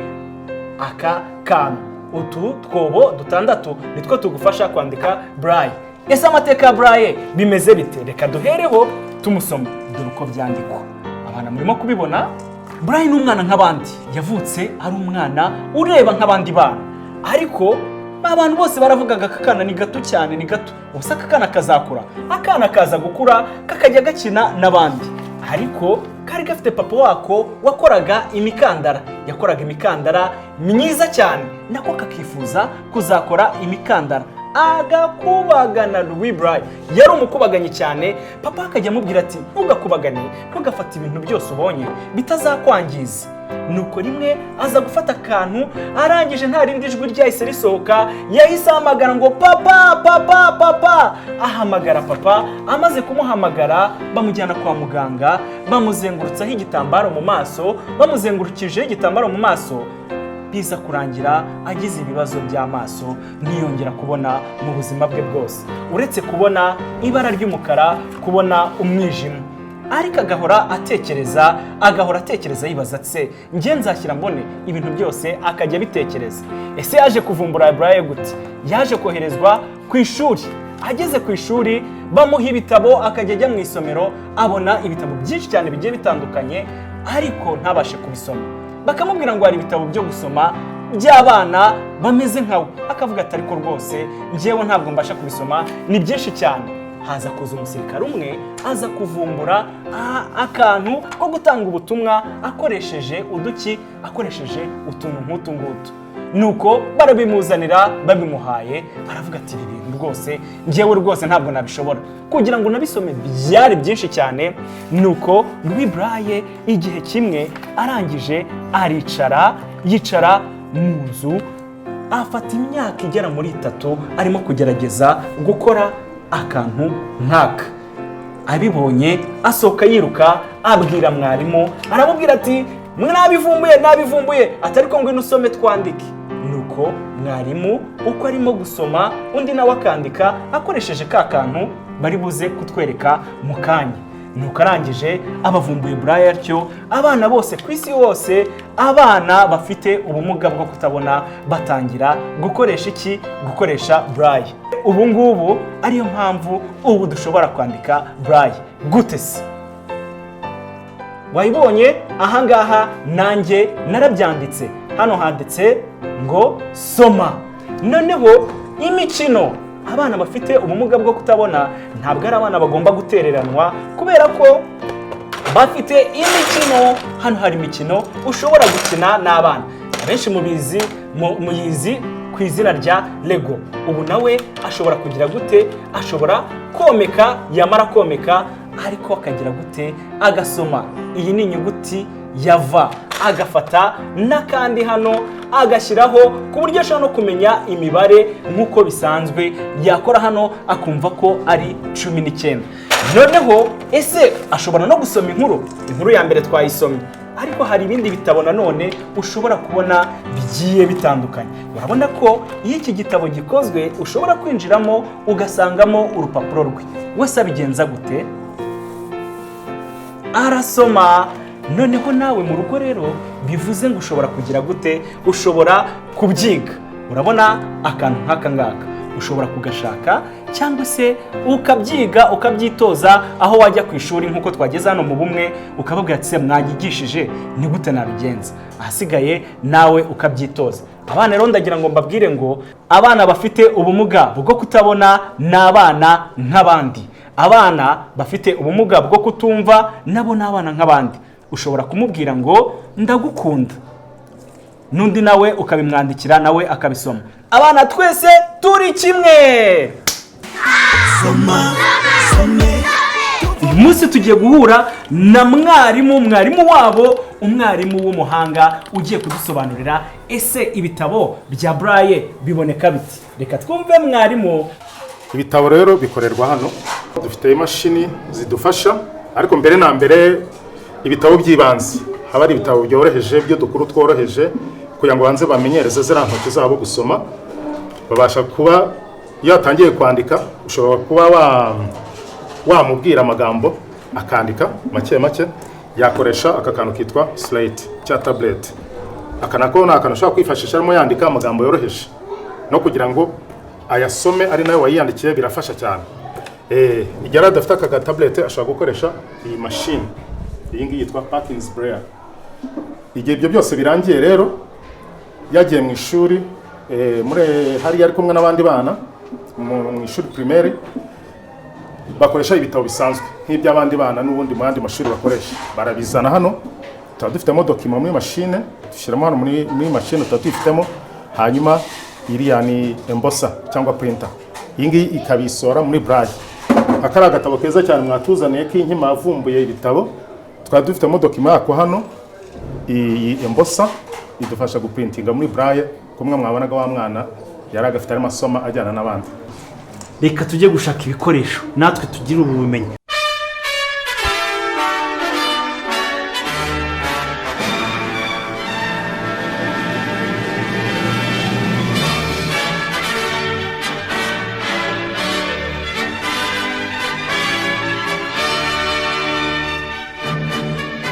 Speaker 4: aka kantu. Utu twobo dutandatu nitwo tugufasha kwandika braille. Ese amateka ya braille bimeze bite? Reka duhereho tumusoma dore uko byandikwa. Abana murimo kubibona, Braille ni umwana nk'abandi, yavutse ari umwana ureba nk'abandi bana, ariko abantu bose baravugaga aka kana ni gato cyane, ni gato, ubuse aka kana kazakura. Akana kaza gukura kakajya gakina n'abandi, ariko kari gafite papa wako wakoraga imikandara, yakoraga imikandara myiza cyane, nako kakifuza kuzakora imikandara. Agakubagana Louis Braille yari umukubaganyi cyane. Papa akajya amubwira ati ntugakubagane, ntugafate ibintu byose ubonye bitazakwangiza. Nuko rimwe aza gufata akantu, arangije nta rindi jwi ryahise risohoka, yahise ahamagara ngo papa papa papa. Ahamagara papa, amaze kumuhamagara bamujyana kwa muganga, bamuzengurutsaho igitambaro mu maso, bamuzengurukijeho igitambaro mu maso, biza kurangira agize ibibazo by'amaso, ntiyongera kubona mu buzima bwe bwose, uretse kubona ibara ry'umukara, kubona umwijima. Ariko agahora atekereza yibaza se njye nzashyira mbone ibintu byose, akajya abitekereza. Ese yaje kuvumbura Braille gute? Yaje koherezwa ku ishuri. Ageze ku ishuri bamuha ibitabo, akajya ajya mu isomero abona ibitabo byinshi cyane bigiye bitandukanye, ariko ntabashe kubisoma. Bakamubwira ngo hari ibitabo byo gusoma by'abana bameze nkawe, akavuga ati ariko rwose njyewe ntabwo mbasha kubisoma, ni byinshi cyane. Haza kuza umusirikare umwe, aza kuvumbura akantu ko gutanga ubutumwa akoresheje uduki, akoresheje utuntu nk'utu ngutu. Nuko barabimuzanira, babimuhaye aravuga ati: "Ibi bintu rwose njyewe rwose ntabwo nabishobora kugira ngo nabisome, byari byinshi cyane." Nuko Louis Braille igihe kimwe arangije aricara, yicara mu nzu, afata imyaka igera muri 3 arimo kugerageza gukora akantu nk'aka. Abibonye asohoka yiruka, abwira mwarimu, aramubwira ati: "Mwabivumbuye, nabivumbuye," ati: "Ariko ngwino usome twandike." Nuko mwarimu uko arimo gusoma, undi nawe akandika akoresheje ka kantu bari buze kutwereka mu kanya. Nuko arangije abavumbuye Braille atyo, abana bose ku isi hose, abana bafite ubumuga bwo kutabona, batangira gukoresha iki? Gukoresha Braille. Ubu ngubu ariyo mpamvu ubu dushobora kwandika Braille. Gute se? Wayibonye ahangaha, nanjye narabyanditse. Hano handitse ngo soma. Noneho imikino, abana bafite ubumuga bwo kutabona ntabwo ari abana bagomba gutereranwa, kubera ko bafite imikino. Hano hari imikino ushobora gukina n'abana. Abenshi mubizi, muyizi ku izina rya Lego. Ubu nawe ashobora kugira gute? Ashobora komeka, yamara komeka ariko akagira gute? Agasoma. Iyi ni inyuguti ya V, agafata n'akandi hano agashyiraho, ku buryo ashobora no kumenya imibare nk'uko bisanzwe. Yakora hano akumva ko ari 19. Noneho ese ashobora no gusoma inkuru? Inkuru ya mbere twayisomye, ariko hari ibindi bitabo nanone ushobora kubona bigiye bitandukanye. Urabona ko iyo iki gitabo gikozwe ushobora kwinjiramo ugasangamo urupapuro rwe. Wese abigenza gute? Arasoma. Noneho nawe mu rugo rero bivuze ngo ushobora kugira gute? Ushobora kubyiga. Urabona akantu nk'aka ngaka ushobora kugashaka, cyangwa se ukabyiga, ukabyitoza aho wajya ku ishuri, nk'uko twageze hano mu bumwe, ukababwira ati: "Mwanyigishije, ni gute nabigenza?" Ahasigaye nawe ukabyitoza. Abana rero ndagira ngo mbabwire ngo abana bafite ubumuga bwo kutabona ni abana nk'abandi, abana bafite ubumuga bwo kutumva nabo ni abana nk'abandi. Ushobora kumubwira ngo ndagukunda, n'undi nawe ukabimwandikira, nawe akabisoma. Abana twese turi kimwe. Uyu munsi tugiye guhura na mwarimu, mwarimu wabo, umwarimu w'umuhanga ugiye kudusobanurira ese ibitabo bya Braille biboneka biti. Reka twumve mwarimu.
Speaker 9: Ibitabo rero bikorerwa hano, dufite imashini zidufasha, ariko mbere na mbere ibitabo by'ibanze haba ari ibitabo byoroheje, byo dukuru tworoheje, kugira ngo banze bamenyereze ziriya ntoki zabo gusoma. Babasha kuba iyo atangiye kwandika ushobora kuba wamubwira amagambo akandika make make. Yakoresha aka kantu kitwa slate cya tablet. Aka nako ni akantu ushobora kwifashisha arimo yandika amagambo yoroheje, no kugira ngo ayasome ari nawe wayiyandikiye birafasha cyane. Igihe ari adafite aka tablet ashobora gukoresha iyi mashini, iyi ngiyi yitwa Perkins Braille. Igihe ibyo byose birangiye rero, yagiye mu ishuri, muri hariya ari kumwe n'abandi bana mu ishuri primaire, bakoresha ibitabo bisanzwe nk'iby'abandi bana n'ubundi mu yandi mashuri bakoresha, barabizana hano. Tuba dufitemo document muri mashine, dushyiramo hano muri mashine tuba tuyifitemo. Hanyuma iriya ni embosser cyangwa printer, iyi ngiyi ikabisora muri Braille. Aka ari agatabo keza cyane mwatuzaniye k'inkima yavumbuye ibitabo. Twaba dufitemo document yako hano. Iyi embosser idufasha guprintinga muri Braille, kumwe mwabonaga wa mwana yari agafite arimo asoma ajyana n'abandi.
Speaker 4: Reka tujye gushaka ibikoresho natwe tugire ubu bumenyi.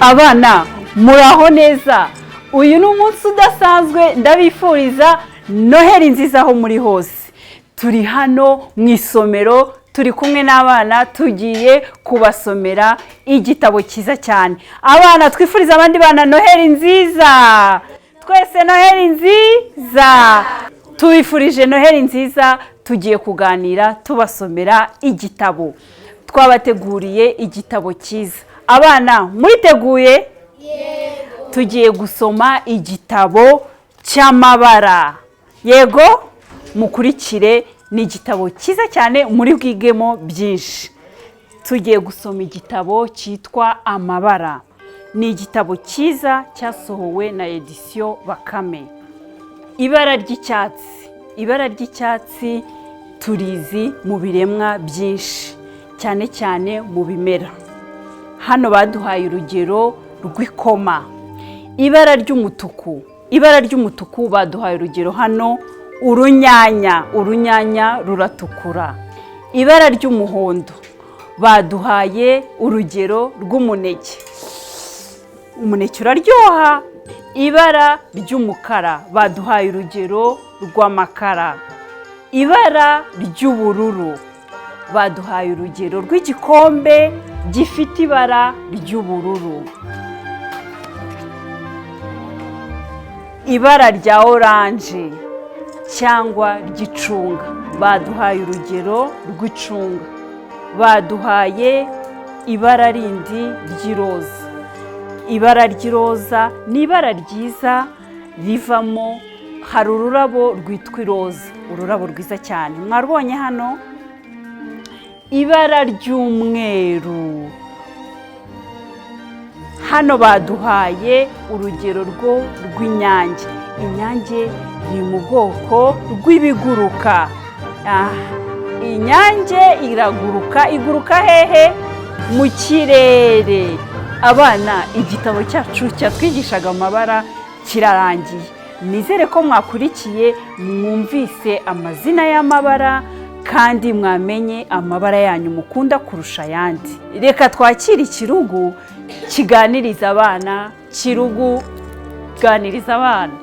Speaker 1: Abana muraho neza. Uyu ni umunsi udasanzwe, ndabifuriza Noheli nziza aho muri hose. Turi hano mu isomero, turi kumwe n'abana, tugiye kubasomera igitabo cyiza cyane. Abana twifuriza abandi bana Noheli nziza. Twese Noheli nziza. Tubifurije Noheli nziza. Tugiye kuganira tubasomera igitabo. Twabateguriye igitabo cyiza. Abana muriteguye? Tugiye gusoma igitabo cy'amabara. Yego, mukurikire, ni igitabo cyiza cyane muri bwigemo byinshi. Tugiye gusoma igitabo cyitwa Amabara. Ni igitabo cyiza cyasohowe na Edisiyo Bakame. Ibara ry'icyatsi. Ibara ry'icyatsi turizi mu biremwa byinshi, cyane cyane mu bimera. Hano baduhaye urugero rw'ikoma. Ibara ry'umutuku. Ibara ry'umutuku baduhaye urugero hano, urunyanya. Urunyanya ruratukura. Ibara ry'umuhondo baduhaye urugero rw'umuneke. Umuneke uraryoha. Ibara ry'umukara baduhaye urugero rw'amakara. Ibara ry'ubururu baduhaye urugero rw'igikombe gifite ibara ry'ubururu. Ibara rya oranje cyangwa ry'icunga baduhaye urugero rw'icunga. Baduhaye ibara rindi ry'iroza. Ibara ry'iroza ni ibara ryiza rivamo, hari ururabo rwitwa iroza, ururabo rwiza cyane mwarubonye hano. Ibara ry'umweru hano baduhaye urugero rw'inyange. Inyange ni mu bwoko rw'ibiguruka. Inyange iraguruka. Iguruka hehe? Mu kirere. Abana, igitabo cyacu cyatwigishaga amabara kirarangiye. Nizere ko mwakurikiye, mwumvise amazina y'amabara kandi mwamenye amabara yanyu mukunda kurusha ayandi. Reka twakire ikirugu kiganiriza abana. Kirugu, ganiriza abana.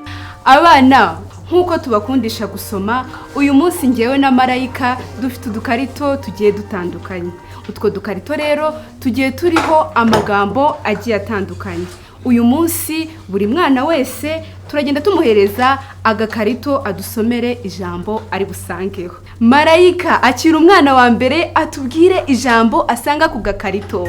Speaker 2: Abana, nk'uko tubakundisha gusoma, uyu munsi ngewe na Marayika dufite udukarito tugiye dutandukanye. Utwo dukarito rero tugiye turiho amagambo agiye atandukanye. Uyu munsi buri mwana wese turagenda tumuhereza agakarito adusomere ijambo ari busangeho. Marayika akira umwana wa mbere atubwire ijambo asanga ku gakarito.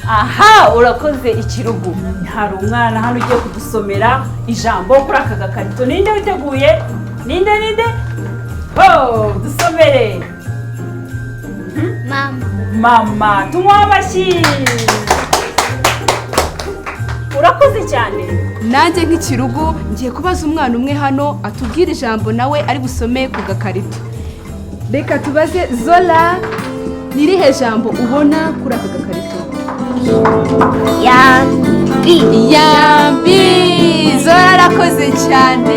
Speaker 1: Aha, urakoze ikirugu. Hari umwana hano ugiye kudusomera ijambo kuri aka gakarito. Ninde witeguye? Ninde ninde? Oh, dusomere.
Speaker 6: Mama.
Speaker 1: Mama, tumuha amashyi. Urakoze cyane.
Speaker 2: Nanjye nk'ikirugu ngiye kubaza umwana umwe hano atubwire ijambo nawe ari busome ku gakarito. Reka tubaze Zola, ni irihe jambo ubona kuri aka gakarito?
Speaker 6: Yambi.
Speaker 2: Yambi. Zola arakoze cyane.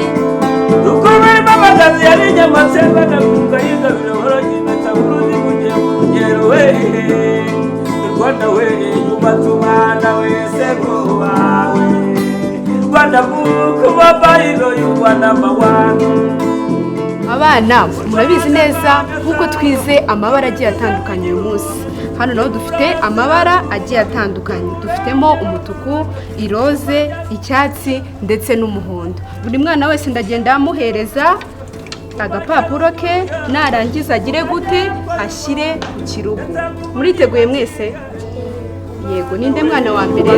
Speaker 2: Abana murabizi neza nk'uko twize amabara agiye atandukanye uyu munsi. Hano naho dufite amabara agiye atandukanye. Dufitemo umutuku, iroze, icyatsi ndetse n'umuhondo. Buri mwana wese ndagenda amuhereza agapapuro ke, narangiza agire gute ashyire ku kirugu. Muriteguye mwese? Yego, ninde mwana wa mbere?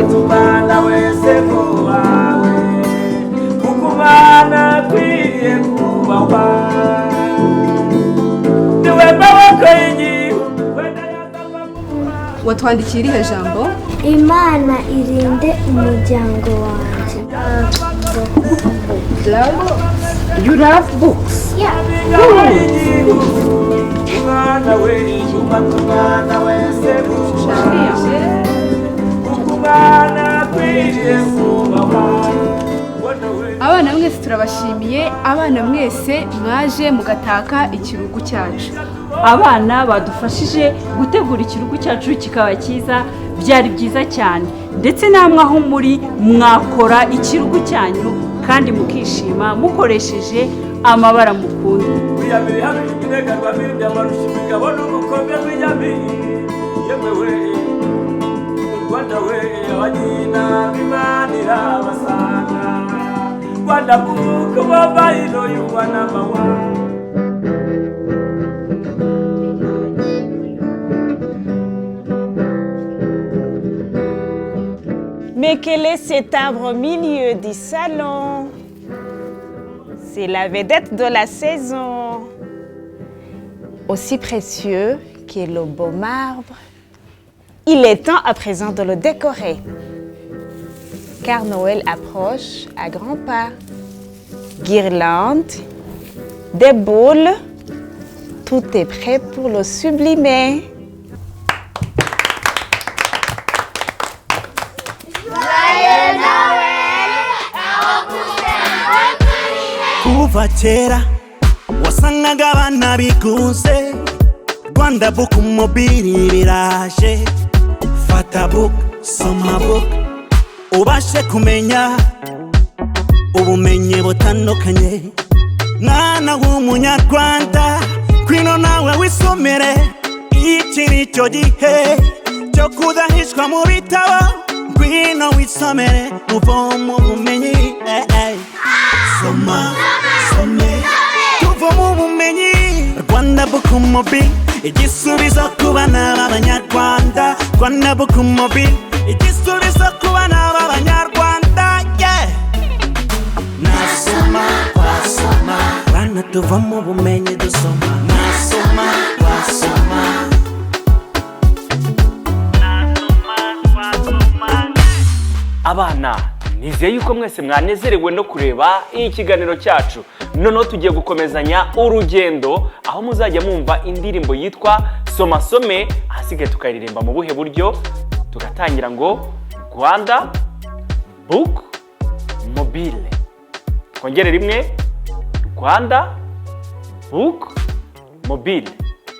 Speaker 2: Watwandikiye irihe jambo?
Speaker 6: Imana irinde umuryango wanjye.
Speaker 1: You love books?
Speaker 6: Yeah.
Speaker 2: Abana mwese turabashimiye, abana mwese mwaje mugataka ikirugu cyacu.
Speaker 1: Abana badufashije gutegura ikirugu cyacu kikaba cyiza, byari byiza cyane. Ndetse namwe aho muri mwakora ikirugu cyanyu kandi mukishima mukoresheje amabara mukunda.
Speaker 8: Mais quel est cet arbre au milieu du salon? C'est la vedette de la saison. Aussi précieux qu'est le beau marbre. Il est temps à présent de le décorer. Car Noël approche à grands pas. Guirlandes, des boules, tout est prêt pour le sublimer.
Speaker 7: Kuva kera wasangaga abana bigunze, Rwanda Book Mobile biraje. Fata book, soma book, ubashe kumenya ubumenyi butandukanye. Mwana w'umunyarwanda, ngwino nawe wisomere. Iki ni cyo gihe cyo kudahishwa mu bitabo, ngwino wisomere uvome ubumenyi. Soma, some, tuvome ubumenyi. Rwanda Book Mobile, igisubizo ku bana b'abanyarwanda. Rwanda Book Mobile, igisubizo ku bana b'abanyarwanda. Yeah. Nasoma, twasoma, bana tuvamo ubumenyi dusoma. Nasoma, twasoma.
Speaker 10: Abana, nizeye yuko mwese mwanezerewe no kureba ikiganiro cyacu. Noneho tugiye gukomezanya urugendo aho muzajya mwumva indirimbo yitwa Soma Some, ahasigaye tukaririmba mu buhe buryo? Tugatangira ngo Rwanda Book Mobile. Twongere rimwe, Rwanda Book Mobile.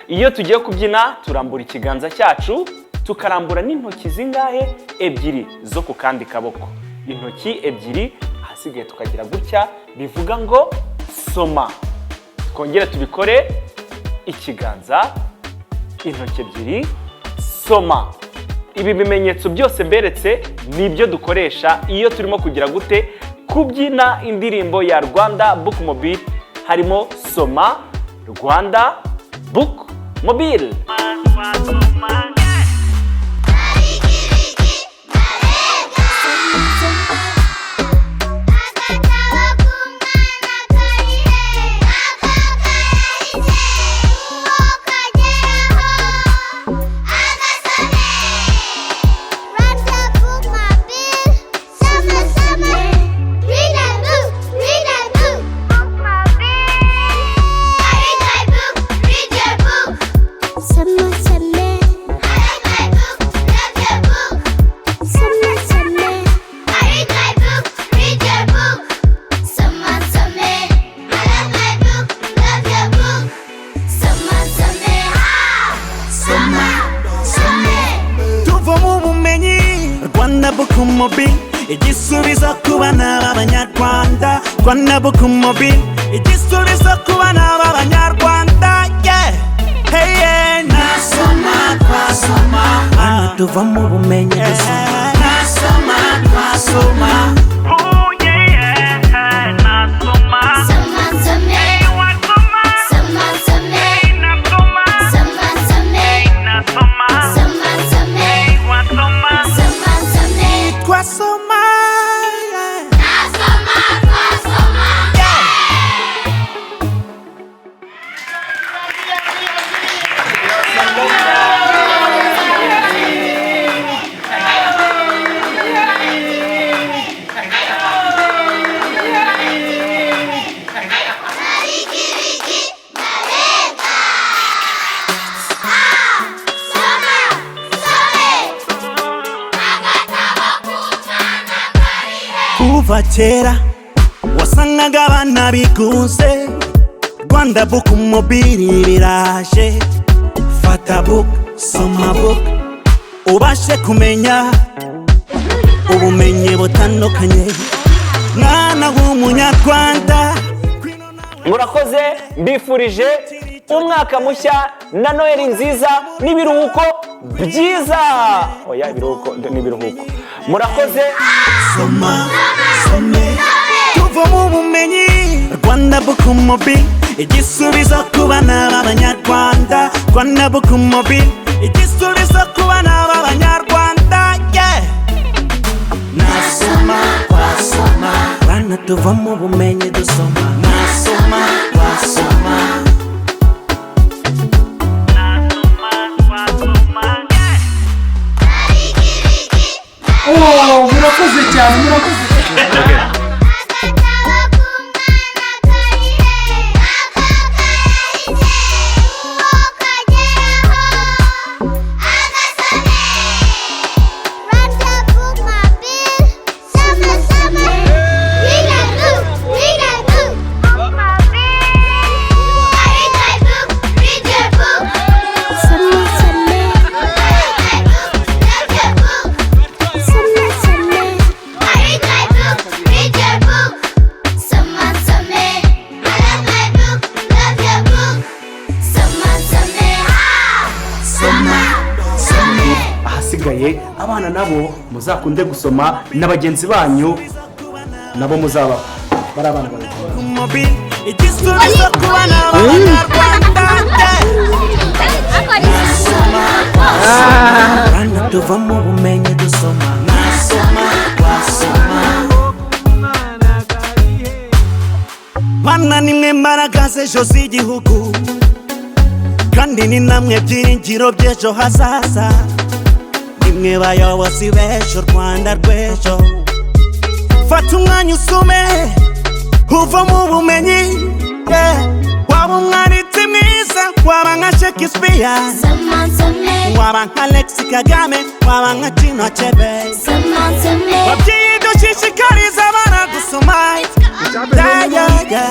Speaker 10: Iyo tugiye kubyina turambura ikiganza cyacu, tukarambura n'intoki zingahe? Ebyiri zo ku kandi kaboko. Intoki ebyiri, ahasigaye tukagira gutya, bivuga ngo soma. Twongere tubikore, ikiganza, intoki ebyiri, soma. Ibi bimenyetso byose mberetse nibyo dukoresha iyo turimo kugira gute? Kubyina indirimbo ya Rwanda Book Mobile. Harimo soma, Rwanda Book Mobile.
Speaker 7: Igisubizo ku bana b'abanyarwanda. Rwanda Book Mobile, igisubizo ku bana b'abanyarwanda. Yeah. Hey, yeah. Nasoma, twasoma, bana tuvamo ubumenyi dusoma. Nasoma, twasoma. Oh yeah, nasoma.
Speaker 6: Soma, some. Soma, some.
Speaker 7: Nasoma.
Speaker 6: Soma, some.
Speaker 7: Nasoma.
Speaker 6: Soma, some.
Speaker 7: Wasoma.
Speaker 6: Soma, some.
Speaker 7: Twasoma. Kuva kera wasangaga abana bigunze, Rwanda Book Mobile biraje. Fata book, soma book, ubashe kumenya ubumenyi butandukanye. Mwana w'umunyarwanda,
Speaker 10: Murakoze, mbifurije umwaka mushya na Noheli nziza n'ibiruhuko byiza. Oya, ibiruhuko n'ibiruhuko. Murakoze.
Speaker 7: Soma, some, tuvamo ubumenyi. Rwanda Book Mobile, igisubizo ku bana b'abanyarwanda. Rwanda Book Mobile, igisubizo ku bana b'abanyarwanda. Yeah. Tuvamo ubumenyi dusoma. Nasoma, wasoma.
Speaker 3: Oh, murakoze cyane, murakoze cyane.
Speaker 4: Ahasigaye abana nabo muzakunde gusoma na bagenzi banyu nabo muzaba bari abana babikunda.
Speaker 7: Igisubizo ku bana b'Abanyarwanda. Rwanda, tuvamo ubumenyi dusoma. Nasoma, wasoma. Bana, nimwe mbaraga z'ejo z'igihugu, kandi ni namwe byiringiro by'ejo hazaza. Nimwe bayobozi b'ejo, Rwanda rw'ejo. Fata umwanya usome, uva mu bumenyi, yeah. Waba umwanditsi mwiza, waba nka Shakespeare, waba nka Alex Kagame, waba nka Chinua Achebe. Babyeyi, dushishikariza abana gusoma. Yeah.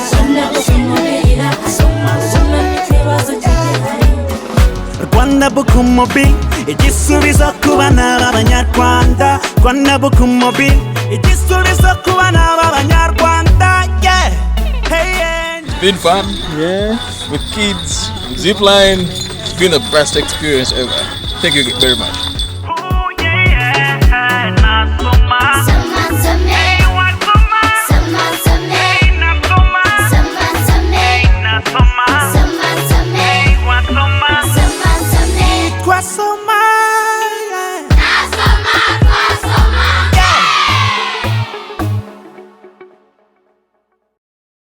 Speaker 7: Rwanda Book Mobile, igisubizo ku bana b'Abanyarwanda. Rwanda Book Mobile, igisubizo ku bana b'Abanyarwanda. Yeah. Hey, yeah.
Speaker 12: It's been fun. Yeah. With kids, with zipline. It's been the best experience ever. Thank you very much.